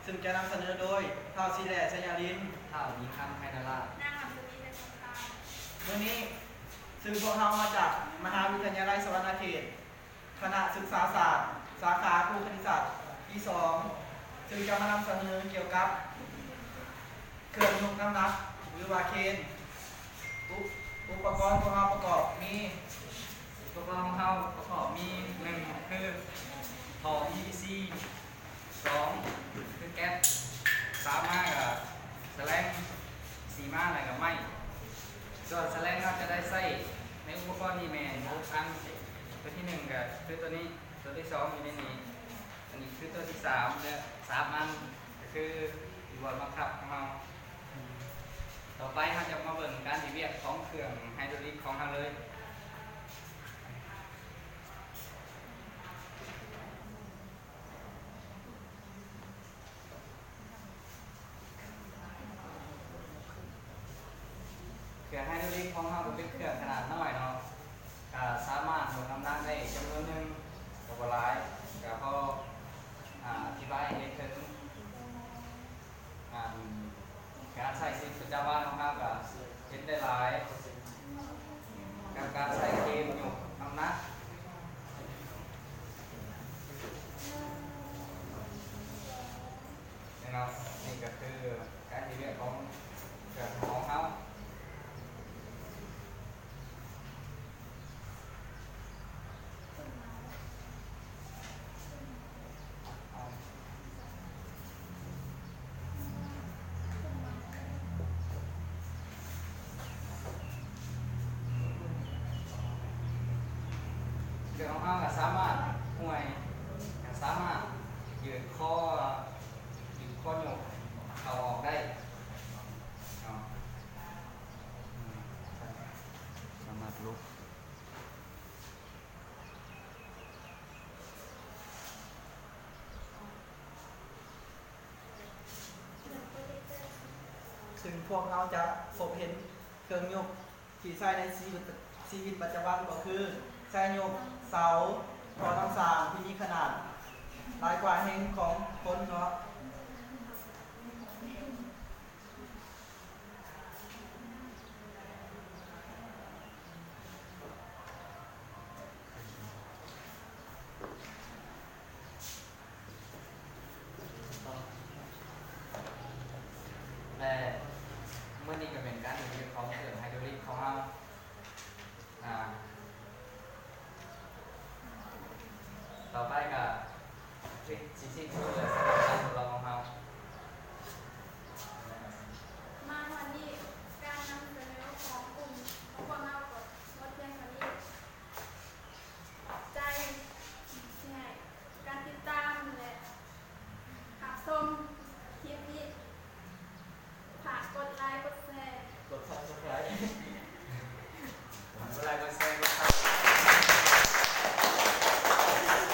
ຊຶ່ງຈະນຳສະເໜີໂດຍ ທ້າວສີແຫຼ ໄຊຍາລິນ, ທ້າວມີຄຳ ໄພນາລາດ, ນາງອຳສະວີ ໄຊສົງຄາມ. ມື້ນີ້ ຊຶ່ງພວກເຮົາມາຈາກມະຫາວິທະຍາໄລສະຫວັນນະເຂດ ຄະນະສຶກສາສາດ ສາຂາຄູຄະນິດສາດປີສອງ ຊຶ່ງຈະມານຳສະເໜີກ່ຽວກັບເຄື່ອງຍົກນ້ຳໜັກ ຫຼືວ່າເຄນ. ອຸ ອຸປະກອນຂອງເຮົາປະກອບມີ ອຸປະກອນຂອງເຮົາປະກອບມີ ໜຶ່ງ ຄືທໍ່ ພີ ພີ ຊີ, ສອງ ຄືແກັບ, ສາມ ມາກະສະແລງ, ສີ່ ມາແລ້ວກະໄມ້. ສ່ວນສະແລງເຮົາຈະໄດ້ໃຊ້ໃນອຸປະກອນນີ້ແມ່ນຫົກອັນ. ຕົວທີໜຶ່ງກະຄືຕົວນີ້, ຕົວທີສອງຢູ່ໃນນີ້, ອັນນີ້ຄືຕົວທີສາມ ແລະ ສາມອັນກະຄືບວນບັງຄັບຂອງເຮົາ. ຕໍ່ໄປເຮົາຈະມາເບິ່ງການເຮັດວຽກຂອງເຄື່ອງໄຮໂດຣລິກຂອງເຮົາເລີຍ. ເຄື່ອງໄຮໂດຣລິກຂອງເຮົາກະເປັນເຄື່ອງຂະໜາດນ້ອຍເນາະ, ກະສາມາດຍົກນ້ຳໜັກໄດ້ຈຳນວນໜຶ່ງ, ກະບໍ່ຫຼາຍ, ກະພໍ ອາ ອະທິບາຍໃຫ້ເຫັນເຖິງ ການ ການໃຊ້ຊີວິດປະຈຳວັນຂອງເຮົາກະເຫັນໄດ້ຫຼາຍ ກັບການໃຊ້ເຄນຍົກນ້ຳໜັກ. ນີ້ເນາະ, ນີ້ກະຄືການເຮັດວຽກຂອງເຄື່ອງຂອງເຮົາ. ເຄື່ອງຂອງເຮົາກະສາມາດຫ້ວຍ, ກະສາມາດຢືດຄໍ, ຢືດຄໍຍົກເຂົ້າອອກໄດ້ເນາະ, ສາມາດລຸກ. ຊຶ່ງພວກເຮົາຈະພົບເຫັນເຄື່ອງຍົກທີ່ໃຊ້ໃນຊີວິດ ຊີວິດປະຈຳວັນກໍຄື ໃຊ້ຍົກເສົາ, ທໍ່ນ້ຳສ້າງທີ່ມີຂະໜາດຫຼາຍກວ່າແຮງຂອງຄົນເນາະ. ແລະ ມື້ນີ້ກະແມ່ນການເຮັດວຽກຂອງເຄື່ອງໄຮໂດຣລິກຂອງເຮົາ. ອາ ຕໍ່ໄປກະຊິສິ້ນສຸດ